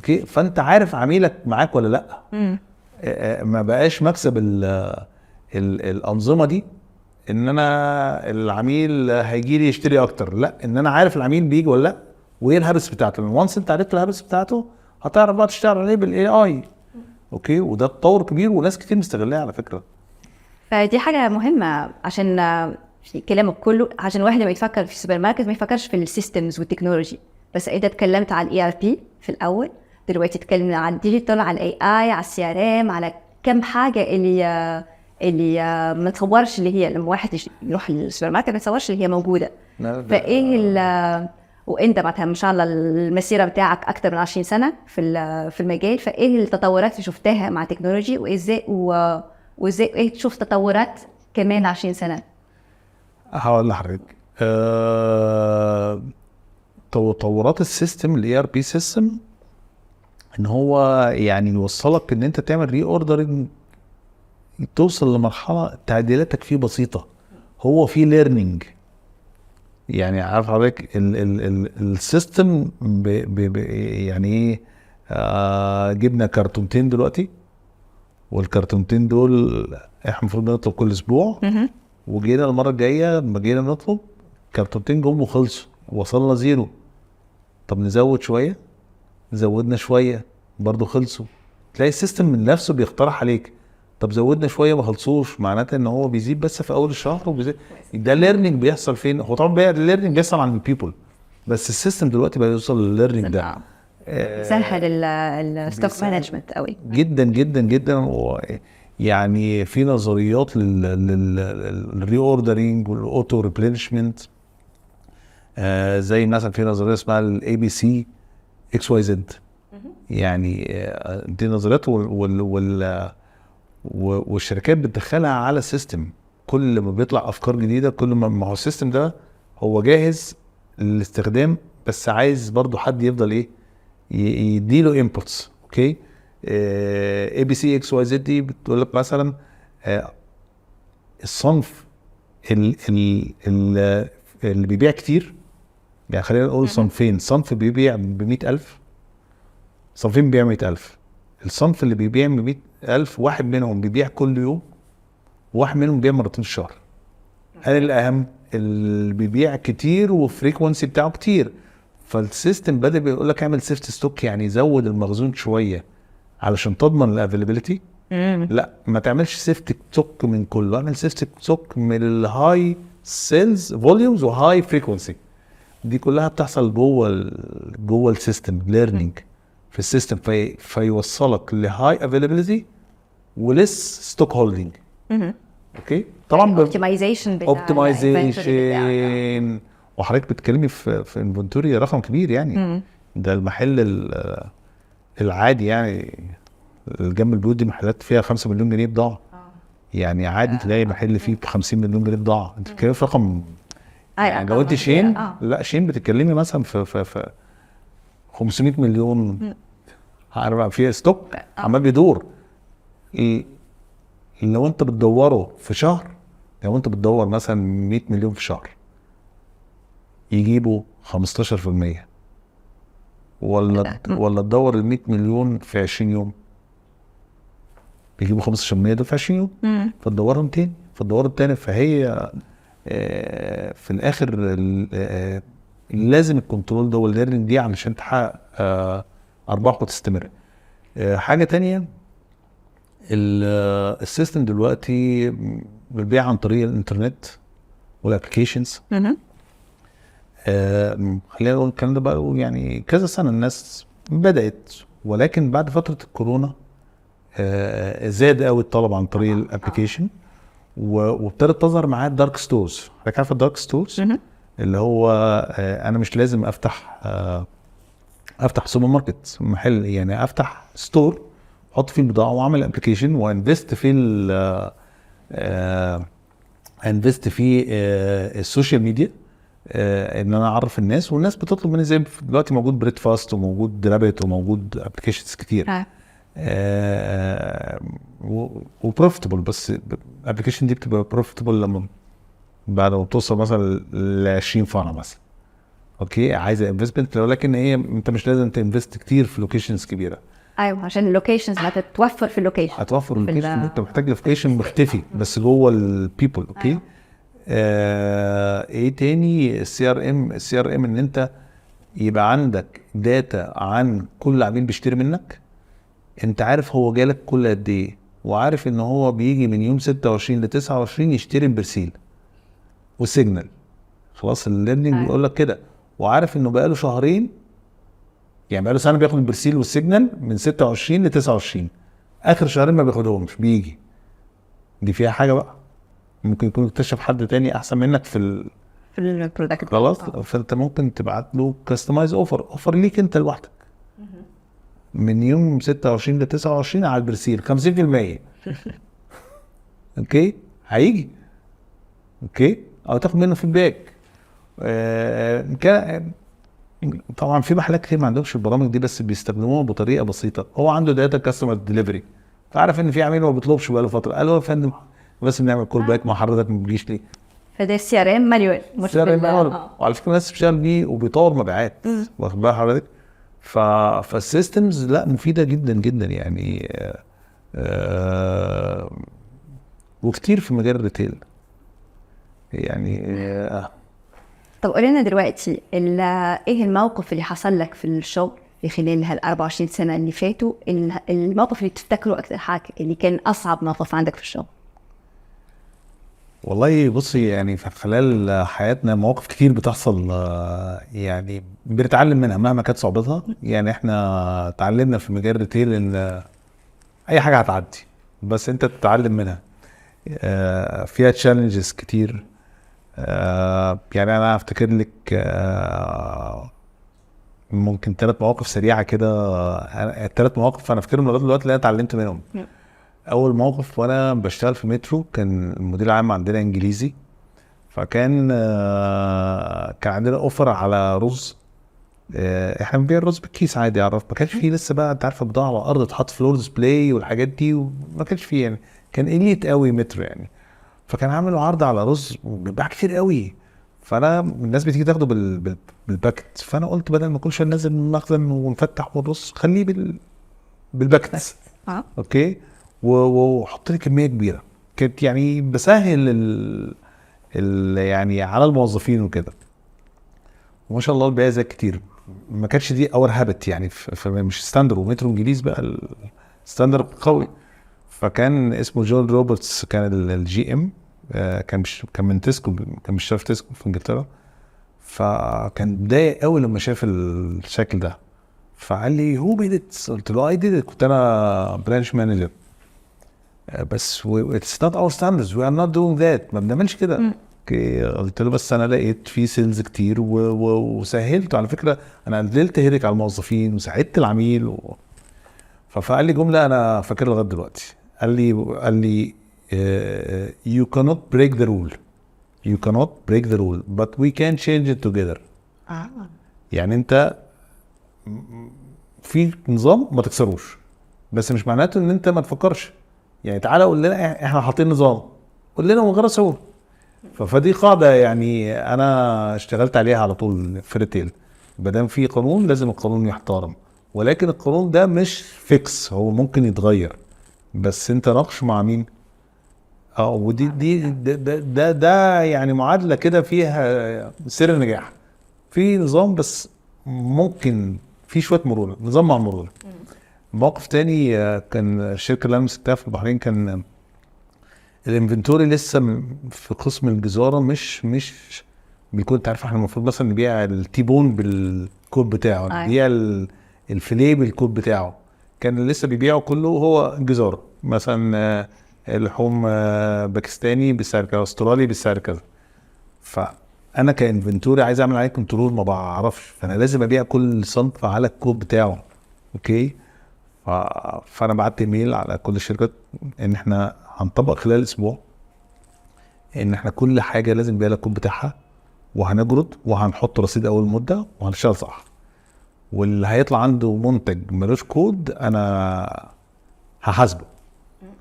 okay. فانت عارف عميلك معاك ولا لا. ما بقاش مكسب ال ال الانظمة دي ان انا العميل هيجي لي يشتري اكتر، لا، ان انا عارف العميل بيجي ولا لا وايه ال habits بتاعته. once انت عرفت ال habits بتاعته هتعرف بقى تشتغل عليه بال AI، okay. وده تطور كبير وناس كتير مستغلاه على فكره. فدي حاجة مهمة عشان في كلامك كله، عشان الواحد لما يفكر في السوبر ماركت ما يفكرش في ال systems وال technology بس. انت اتكلمت على ال ERP في الاول، دلوقتي اتكلمنا على ال digital، على ال AI، على ال CRM، على كم حاجة اللي ما تصورش اللي هي لما واحد يروح السوبر ماركت ما يتصورش اللي هي موجودة. فايه ال وانت بعدها ما شاء الله المسيرة بتاعك اكتر من 20 سنة في المجال، فايه التطورات اللي شفتها مع ال technology وازاي ايه تشوف تطورات كمان 20 سنه؟ هقول لحضرتك، تطورات ال system، ال ERP system، ان هو يعني يوصلك ان انت تعمل reordering، توصل لمرحلة تعديلاتك فيه بسيطه، هو فيه learning. يعني عارف حضرتك ال system يعني ايه؟ جبنا كرتونتين دلوقتي، والكرتونتين دول احنا المفروض نطلب كل اسبوع، وجينا المرة الجاية لما جينا نطلب كرتونتين جم وخلصوا، وصلنا zero. طب نزود شويه، زودنا شوية برضو خلصوا. تلاقي ال system من نفسه بيقترح عليك، طب زودنا شويه، ما خلصوش، معناته ان هو بيزيد بس في اول الشهر وبيزيد. ده learning بيحصل فين؟ هو طبعا ال learning بيحصل عند ال people، بس ال system دلوقتي بقى يوصل للل learning ده. سهل ال stock management قوي. جدا جدا جدا. يعني في نظريات لل reordering وال auto replenishment، زي مثلا في نظرية اسمها ال ABC XYZ، يعني دي نظريات وال وال والشركات بتدخلها على ال system. كل ما بيطلع افكار جديده، كل ما هو ال system ده هو جاهز للاستخدام، بس عايز برضو حد يفضل ايه يديله inputs، okay. ABC XYZ دي بتقول لك مثلا الصنف ال ال ال اللي بيبيع كتير، يعني خلينا نقول صنفين، صنف بيبيع ب 100000، صنفين بيبيع 100000. الصنف اللي بيبيع ب 100000 واحد منهم بيبيع كل يوم وواحد منهم بيبيع مرتين في الشهر. هل الاهم؟ اللي بيبيع كتير وال frequency بتاعه كتير. فال system بدا بيقول لك اعمل safety stock، يعني زود المخزون شوية علشان تضمن ال availability. لا، ما تعملش safety stock من كله، اعمل safety stock من ال high sales volumes و high frequency. دي كلها بتحصل جوه ال system learning في ال system، فيوصلك ل high availability و less stock holding. okay، طبعا optimization. optimization. وحضرتك بتتكلمي في inventory رقم كبير يعني. ده المحل العادي يعني اللي جنب البيوت، دي محلات فيها 5 مليون جنيه بضاعه. يعني عادي تلاقي محل فيه ب 50 مليون جنيه بضاعه. انت بتتكلمي في رقم يعني لو انت chain، لا، chain بتتكلمي مثلا في 500 مليون، عارفه، في stock عمال بيدور. لو انت بتدوره في شهر، لو انت بتدور مثلا 100 مليون في شهر، يجيبوا 15%، ولا تدور ال 100 مليون في 20 يوم بيجيبوا 15% دول في 20 يوم؟ فتدورهم تاني، فتدورهم تاني. فهي في الاخر لازم ال control ده وال learning دي علشان تحقق ارباح وتستمر. حاجة تانية، ال system دلوقتي بالبيع عن طريق الانترنت وال applications. خلينا نقول الكلام ده بقى يعني كذا سنة الناس بدات، ولكن بعد فترة الكورونا زاد قوي الطلب عن طريق ال application، وابتدت تظهر معاه ال dark stores. حضرتك عارفه ال dark stores؟ اللي هو انا مش لازم افتح سوبر ماركت، محل يعني، افتح store احط فيه البضاعة واعمل application و invest في ال social media، ان انا اعرف الناس، والناس بتطلب مني، زي دلوقتي موجود Breadfast وموجود Rabbit وموجود applications كتير و profitable. بس ال application دي بتبقى profitable لما بعد ما بتوصل مثلا ل 20 فرع مثلا. okay، عايزه investment، ولكن هي انت مش لازم ت invest كتير في locations كبيره. ايوه، عشان ال locations هتتوفر في ال location. هتوفر في ال location. انت محتاج location مختفي بس جوه ال people. okay. ايه تاني؟ السي ار ام. السي ار ام ان انت يبقى عندك data عن كل عميل بيشتري منك، انت عارف هو جالك كل قد ايه، وعارف ان هو بيجي من يوم 26 ل 29 يشتري البرسيل والسيجنال. خلاص، ال learning بيقول لك كده، وعارف انه بقاله شهرين، يعني بقاله سنة بياخد البرسيل والسيجنال من 26 ل 29، اخر شهرين ما بياخدهمش، بيجي. دي فيها حاجة بقى، ممكن يكون اكتشف حد تاني احسن منك في في ال product. خلاص. فانت ممكن تبعت له customized offer، offer ليك انت لوحدك من يوم 26 ل 29 على البرسيل 50%. okay، هيجي. okay، او تاخد منه feedback. طبعا في محلات كتير ما عندهمش البرامج دي، بس بيستخدموها بطريقة بسيطه. هو عنده data customer delivery، فعارف ان في عميل ما بيطلبش بقاله فتره، قال له يا فندم بس بنعمل call back مع حضرتك، ما بتجيش ليه؟ فده ال CRM manual مش CRM manual. وعلى فكرة الناس بتشتغل بيه وبيطور مبيعات، واخد بال حضرتك؟ فال systems لا، مفيدة جدا جدا يعني، وكتير في مجال ال retail يعني. طب قول لنا دلوقتي ايه الموقف اللي حصل لك في الشغل في خلال هال 24 سنة اللي فاتوا، الموقف اللي تفتكره اكثر حاجه، اللي كان اصعب موقف عندك في الشغل؟ والله بصي، يعني في خلال حياتنا مواقف كتير بتحصل، يعني بنتعلم منها مهما كانت صعوبتها. يعني احنا اتعلمنا في مجال ال retail ان اي حاجة هتعدي، بس انت تتعلم منها. فيها challenges كتير. يعني انا افتكر لك ممكن ثلاث مواقف سريعة كده. الثلاث مواقف انا فاكرهم لغاية دلوقتي اللي انا اتعلمت منهم. اول موقف وانا بشتغل في مترو، كان المدير العام عندنا انجليزي، فكان كان عندنا offer على رز. احنا بنبيع الرز بالكيس عادي، عرف ما كانش فيه لسه بقى، انت عارفه، بضاعة على الارض تحط floor display والحاجات دي، وما كانش فيه، يعني كان elite قوي مترو يعني. فكان عامل عرض على رز بيتباع كتير قوي، فانا الناس بتيجي تاخده بال packet. فانا قلت بدل ما كل شوية ننزل من المخزن ونفتح ونرص، خليه بال packet. Okay، وحط لي كمية كبيره، كانت يعني بسهل يعني على الموظفين وكده، وما شاء الله البيع زاد كتير. ما كانتش دي our habit يعني، مش standard، ومترو انجليز بقى ال standard قوي. فكان اسمه جون روبرتس، كان ال GM، كان من تسكو، كان بيشتغل في تسكو في انجلترا. فكان متضايق قوي لما شاف الشكل ده، فقال لي who made it؟ قلت له I did، كنت انا branch manager، بس it's not our standards، we are not doing that، ما بنعملش كده. okay، قلت له بس انا لقيت في sales كتير وسهلته على فكره، انا قللت headache على الموظفين وساعدت العميل فقال لي جملة انا فاكرها لغاية دلوقتي، قال لي you cannot break the rule، you cannot break the rule but we can change it together. يعني انت في نظام ما تكسروش، بس مش معناته ان انت ما تفكرش. يعني تعالى قول لنا احنا حاطين نظام، قول لنا من غير صور. فدي قاعدة يعني انا اشتغلت عليها على طول في retail، ما دام في قانون لازم القانون يحترم، ولكن القانون ده مش fix، هو ممكن يتغير، بس انت ناقش مع مين. ودي دي ده يعني معادلة كده فيها سر النجاح. في نظام بس ممكن في شوية مرونه، نظام مع مرونه. موقف تاني، كان الشركة اللي انا مسكتها في البحرين، كان ال inventory لسه في قسم الجزاره مش بيكون، انت عارف احنا المفروض مثلا نبيع ال T-bone بالكود بتاعه، نبيع الفيليه بالكود بتاعه. كان لسه بيبيعوا كله هو جزاره، مثلا لحوم باكستاني بسعر كذا، استرالي بسعر كذا. فانا ك inventory عايز اعمل عليه control، ما بعرفش، فانا لازم ابيع كل صنف على الكود بتاعه، okay. فانا بعت ايميل على كل الشركات ان احنا هنطبق خلال اسبوع ان احنا كل حاجة لازم يبقى لها الكود بتاعها، وهنجرد وهنحط رصيد اول مده وهنشتغل صح، واللي هيطلع عنده منتج ملوش كود انا هحاسبه.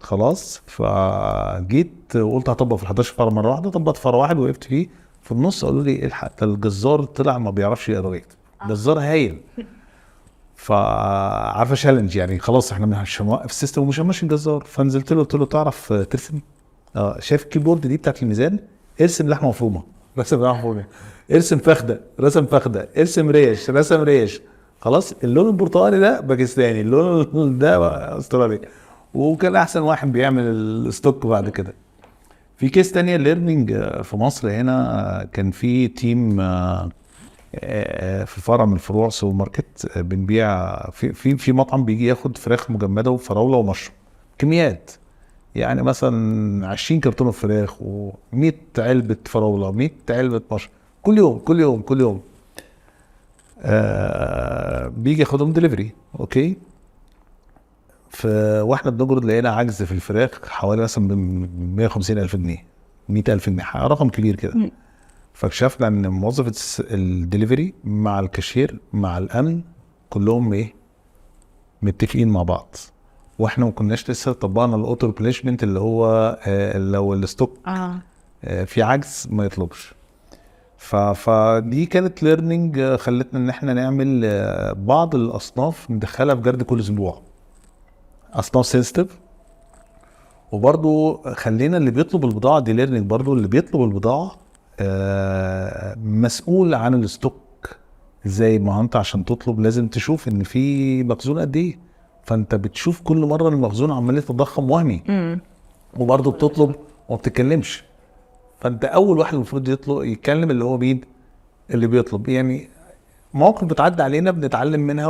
خلاص، فجيت وقلت هطبق في ال 11 فرع مرة واحده. طبقت فرع واحد وقفت فيه في النص، قالوا لي الحق، ده الجزار طلع ما بيعرفش يقرا ويكتب، جزار هايل. فعارفه challenge يعني، خلاص احنا مش هنوقف ال system ومش هنمشي الجزار. فنزلت له قلت له تعرف ترسم؟ اه، شايف ال keyboard دي بتاعت الميزان؟ ارسم لحمه مفرومه، رسم لحمه مفرومه، ارسم فخده، رسم فخده، ارسم ريش، رسم ريش. خلاص، اللون البرتقالي ده باكستاني، اللون ده استرالي. وكان احسن واحد بيعمل ال stock بعد كده. في case تانية learning في مصر هنا، كان في team في فرع من فروع سوبر ماركت، بنبيع في مطعم بيجي ياخد فراخ مجمده وفراوله ومشروم كميات، يعني مثلا 20 كرتونة فراخ و100 علبة فراوله، 100 علبة مشروم، كل يوم كل يوم كل يوم. بيجي ياخدهم delivery، okay. واحنا بنجرد لقينا عجز في الفراخ حوالي مثلا ب 150 الف جنيه، 100 الف جنيه، رقم كبير كده. فاكتشفنا ان موظفة الدليفري مع الكاشير مع الامن كلهم ايه، متفقين مع بعض، واحنا ما كناش لسه طبقنا ال auto replenishment اللي هو لو ال stock في عجز ما يطلبش. فدي كانت learning خلتنا ان احنا نعمل بعض الاصناف ندخلها في جرد كل اسبوع، اصناف sensitive. وبرضو خلينا اللي بيطلب البضاعه، دي learning برضو، اللي بيطلب البضاعة مسؤول عن ال stock. زي ما انت عشان تطلب لازم تشوف ان في مخزون قد ايه، فانت بتشوف كل مرة المخزون عمال يتضخم وهمي، وبرضه بتطلب وما بتتكلمش. فانت اول واحد المفروض يطلب يتكلم اللي هو مين؟ اللي بيطلب. يعني مواقف بتعدي علينا بنتعلم منها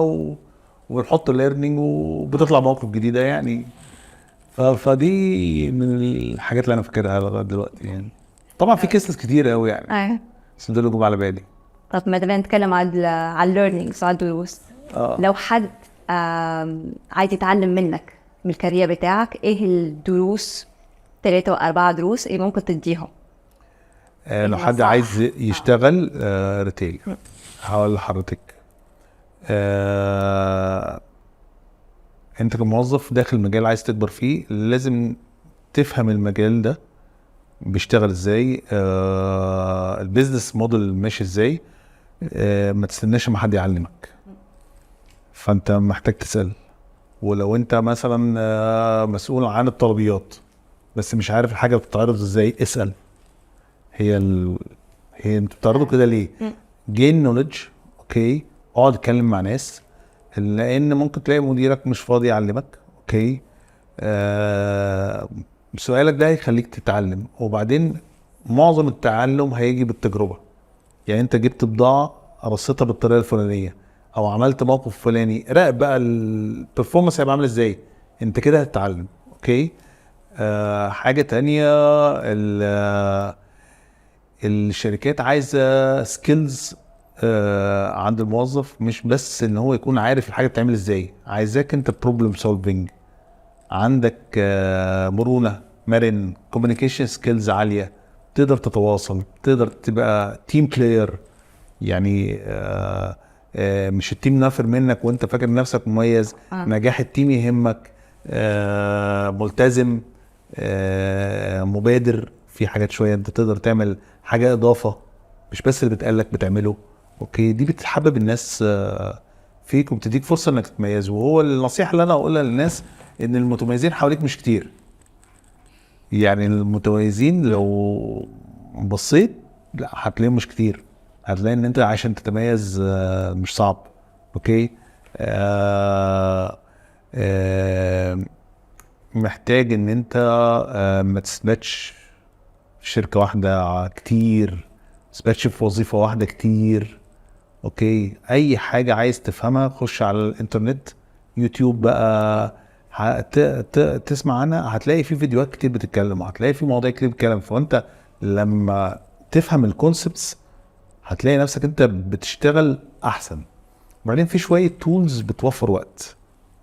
وبنحط learning وبتطلع مواقف جديدة يعني. فدي من الحاجات اللي انا فاكرها لغاية دلوقتي. يعني طبعا في cases كتير قوي يعني، بس دول اللي جم على بالي. طب ما دام نتكلم على ال learnings، على الدروس، لو حد عايز يتعلم منك، من ال career بتاعك، ايه الدروس، ثلاثة وأربعة دروس، ايه ممكن تديهم؟ لو حد النصائح. عايز يشتغل retail، هقول لحضرتك انت كموظف داخل مجال عايز تكبر فيه، لازم تفهم المجال ده بيشتغل ازاي، ال business model ماشي ازاي. ما تستناش ما حد يعلمك، فانت محتاج تسأل. ولو انت مثلا مسؤول عن الطلبيات بس مش عارف الحاجة بتتعرض ازاي، اسأل، هي انتوا بتعرضوا كده ليه؟ gain knowledge، okay. اقعد اتكلم مع ناس، لان ممكن تلاقي مديرك مش فاضي يعلمك، okay. سؤالك ده هيخليك تتعلم. وبعدين معظم التعلم هيجي بالتجربة. يعني انت جبت بضاعة رصيتها بالطريقة الفلانية او عملت موقف فلاني، راقب بقى ال performance هيبقى عامل ازاي، انت كده هتتعلم. okay. حاجة تانية، الشركات عايزه skills عند الموظف، مش بس ان هو يكون عارف الحاجة بتعمل ازاي، عايزاك انت problem solving، عندك مرونة، مرن، communication skills عالية، تقدر تتواصل، تقدر تبقى team player. يعني مش ال team نافر منك وانت فاكر نفسك مميز. نجاح ال team يهمك، ملتزم، مبادر في حاجات شويه، انت تقدر تعمل حاجة اضافه مش بس اللي بتقالك بتعمله. okay، دي بتحبب الناس فيك وبتديك فرصة انك تتميز. وهو النصيحة اللي انا اقولها للناس ان المتميزين حواليك مش كتير. يعني المتميزين لو بصيت لا هتلاقيهم مش كتير، هتلاقي ان انت عشان تتميز مش صعب. okay. محتاج ان انت ما تثبتش في شركة واحدة كتير، ما تثبتش في وظيفة واحدة كتير. okay، اي حاجة عايز تفهمها خش على الانترنت، يوتيوب بقى، تسمع عنها، هتلاقي في فيديوهات كتير بتتكلم، وهتلاقي في مواضيع كتير بتتكلم. فانت لما تفهم ال concepts هتلاقي نفسك انت بتشتغل احسن. وبعدين في شوية tools بتوفر وقت.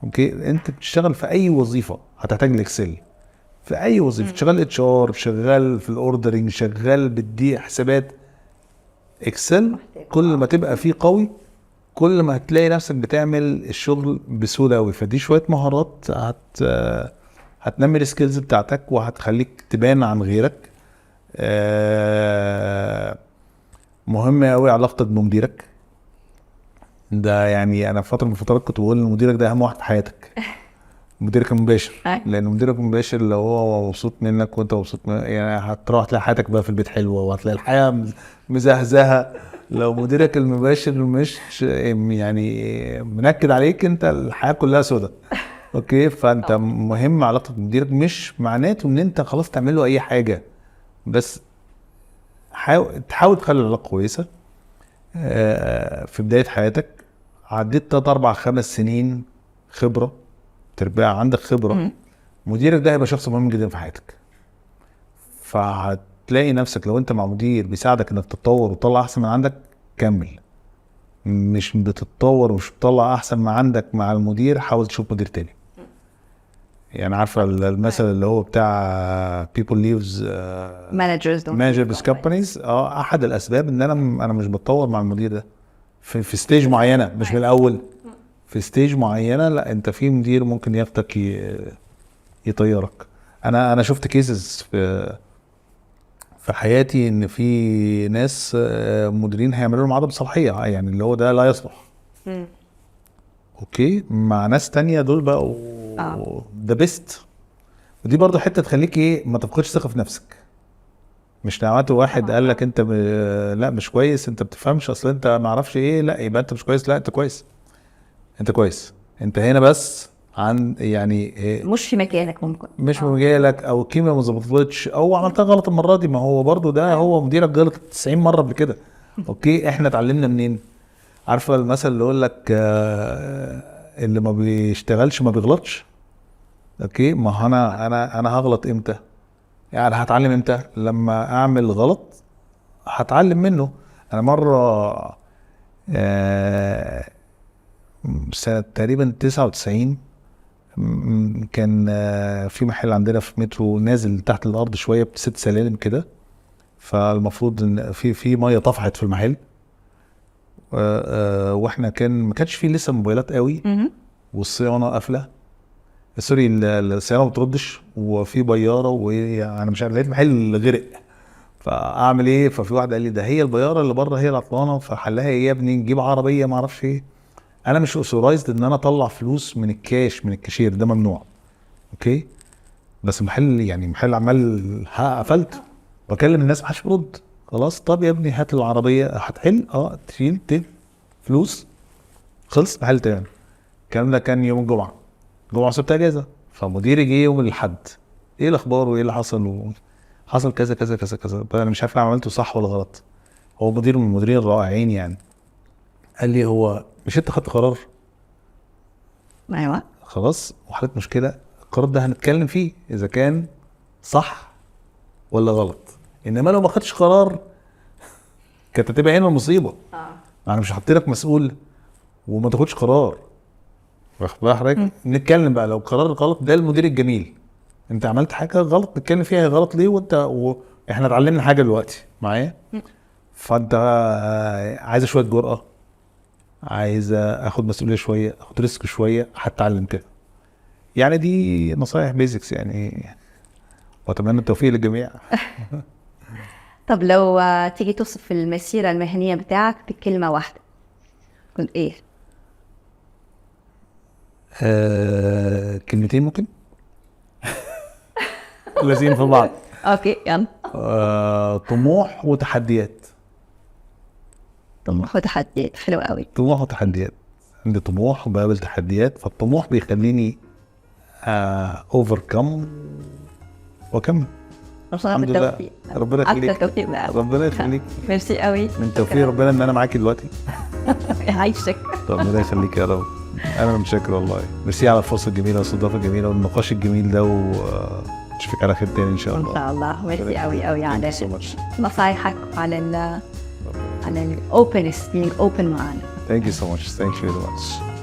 okay، انت بتشتغل في اي وظيفة هتحتاج ال Excel، في اي وظيفة شغال HR، شغال في ال ordering، شغال بتدي حسابات، Excel كل ما تبقى فيه قوي كل ما هتلاقي نفسك بتعمل الشغل بسهولة قوي. فدي شوية مهارات هتنمي ال skills بتاعتك وهتخليك تبان عن غيرك. مهم قوي علاقتك بمديرك ده. يعني انا في فترة من الفترات كنت بقول ان مديرك ده اهم واحد في حياتك، مديرك المباشر. لان مديرك المباشر لو هو مبسوط منك وانت مبسوط منه، يعني هتروح تلاقي حياتك بقى في البيت حلوة، وهتلاقي الحياة مزهزهه. لو مديرك المباشر مش يعني منكد عليك، انت الحياة كلها سودة. okay، فانت مهم علاقتك بمديرك، مش معناته ان انت خلاص تعمل له اي حاجة، بس تحاول تخلي العلاقة كويسة. في بداية حياتك عديت 3 4 5 سنين خبره، تربية عندك خبره، مديرك ده هيبقى شخص مهم جدا في حياتك. فهتلاقي نفسك لو انت مع مدير بيساعدك انك تتطور وتطلع احسن من عندك، كمل. مش بتتطور ومش بتطلع احسن ما عندك مع المدير، حاول تشوف مدير تاني. يعني عارفه المثل اللي هو بتاع people leaves managers don't manager leaves companies. احد الاسباب ان انا مش بتطور مع المدير ده في stage معينة، مش من الاول، في stage معينة. لا، انت في مدير ممكن ياخدك يطيرك. انا شفت cases في حياتي ان في ناس مديرين هيعملوا لهم عدم صلاحية، يعني اللي هو ده لا يصلح. okay، مع ناس تانية دول بقوا the best. ودي برضو حتة تخليك ايه، ما تفقدش ثقة في نفسك. مش نعمته واحد قال لك انت لا مش كويس، انت بتفهمش، اصل انت ما اعرفش ايه، لا يبقى انت مش كويس. لا، انت كويس، انت كويس، انت هنا بس عن يعني إيه، مش في مكانك ممكن. مش في مجالك، او الكيمياء ما ظبطتش، او عملتها غلط المرة دي. ما هو برضو ده هو مديرك غلط 90 مرة قبل كده. okay، احنا اتعلمنا منين؟ عارفه المثل اللي يقول لك اللي ما بيشتغلش ما بيغلطش. okay، ما هو انا هغلط امتى؟ يعني هتعلم امتى؟ لما اعمل غلط هتعلم منه. انا مرة سنة تقريبا 99 كان في محل عندنا في مترو نازل تحت الارض شوية بست سلالم كده، فالمفروض ان في مية طفحت في المحل، واحنا ما كانش في لسه موبايلات قوي، والصيانه قافله، sorry، الصيانة ما بتردش، وفي بياره، وانا مش عارف، لقيت محل غرق، فاعمل ايه؟ ففي واحد قال لي ده هي البياره اللي بره هي العطلانه، فحلها ايه يا ابني؟ نجيب عربية ما اعرفش ايه. انا مش authorized ان انا اطلع فلوس من الكاش من الكاشير، ده ممنوع. okay، بس محل يعني محل عمال قفلت، بكلم الناس ما حدش بيرد. خلاص، طب يا ابني هات العربية هتحل، تشيل فلوس، خلص محل تاني. الكلام ده كان يوم الجمعة، جمعه وسبت اجازه، فمديري جه يوم الاحد، ايه الاخبار وايه اللي حصل؟ حصل كذا كذا كذا كذا. طيب انا مش عارف انا عملته صح ولا غلط. هو مدير من المديرين الرائعين يعني. قال لي هو مش انت خدت قرار؟ ايوه. خلاص، وحلت مشكله، القرار ده هنتكلم فيه اذا كان صح ولا غلط، انما لو ما خدتش قرار كانت هتبقى هنا المصيبه. انا مش هحط لك مسؤول وما تاخدش قرار، واخد بال حضرتك؟ نتكلم بقى لو قرار غلط، ده المدير الجميل، انت عملت حاجة غلط نتكلم فيها غلط ليه، وانت واحنا اتعلمنا حاجة دلوقتي معايا. فانت عايزه شوية جرأه، عايزه اخد مسؤولية شويه، اخد risk شويه، هتعلم كده يعني. دي نصايح basics يعني، واتمنى التوفيق للجميع. طب لو تيجي توصف المسيرة المهنية بتاعك بكلمة واحدة، كنت ايه؟ كلمتين ممكن لازم في بعض. okay يلا. طموح وتحديات. طموح وتحديات، حلو قوي. طموح وتحديات، عندي طموح وبقابل تحديات، فالطموح بيخليني overcome واكمل. الحمد لله. بالتوفيق. ربنا يخليك. اكتر توفيق بقى. ربنا يخليك. ميرسي قوي. من توفيق ربنا ان انا معاكي دلوقتي. يعيشك. ربنا يخليك يا رب. انا متشكر والله، ميرسي على الفرصة الجميلة والاستضافه الجميلة والنقاش الجميل ده، ونشوفك على خير تاني ان شاء الله. ان شاء الله. ميرسي قوي قوي على Thank you so much. نصايحك وعلى ال openness، being open معانا. Thank you so much. Thank you very much.